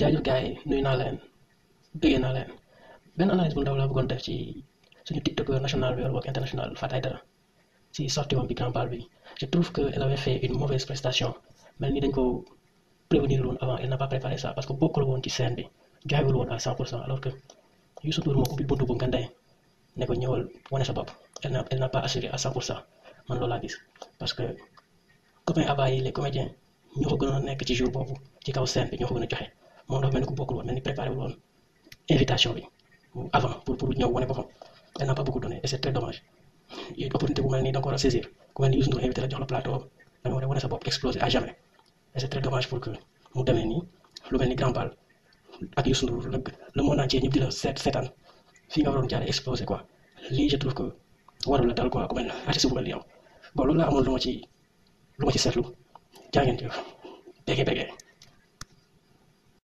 jaajëf gars yi nuyu naa leen bëggee naa leen benn analyse bu ndaw laa bëggoon def ci suñu tiktoker national bi wala boog international Fatou Aïdara ci sortie woon bi grand bal bi je trouve que elle avait fait une mauvaise prestation mel ni dañ ko prévenir woon avant elle n'a pas préparé ça parce que bokkul woon ci scène bi joxewul woon à 100% alors que Youssou Ndour moo ubbi buntu bu ngandee ne ko ñëwal wane sa bopp elle n'a pas assuré à 100% man loolu laa gis parce que copain Abba yi les comédiens ñoo ko gënoon a nekk ci jour boobu ci kaw scène bi ñoo ko gën a joxe moom dafa mel ni ku bokkul woon mel ni préparé wul woon invitation bi avant pour ñëw wane boppam elle n'a pas beaucoup donné et c'est très dommage opportunité bu mel nii da nga ko war a saisir ku mel ni Youssou Ndour invité la jox la plateau da nga war a wane sa bopp exploser à jamais et c'est très dommage pour que mu demee nii lu mel ni grand bal ak Youssou Ndour le monde entier ñëpp di la seetaan fii nga waroon jaaree exploser quoi lii je trouve que warul la dal quoi ku mel ne artiste bu mel ni yow bon loolu laa amoon lu ma ci seetlu jaa ngeen jëf bége bége.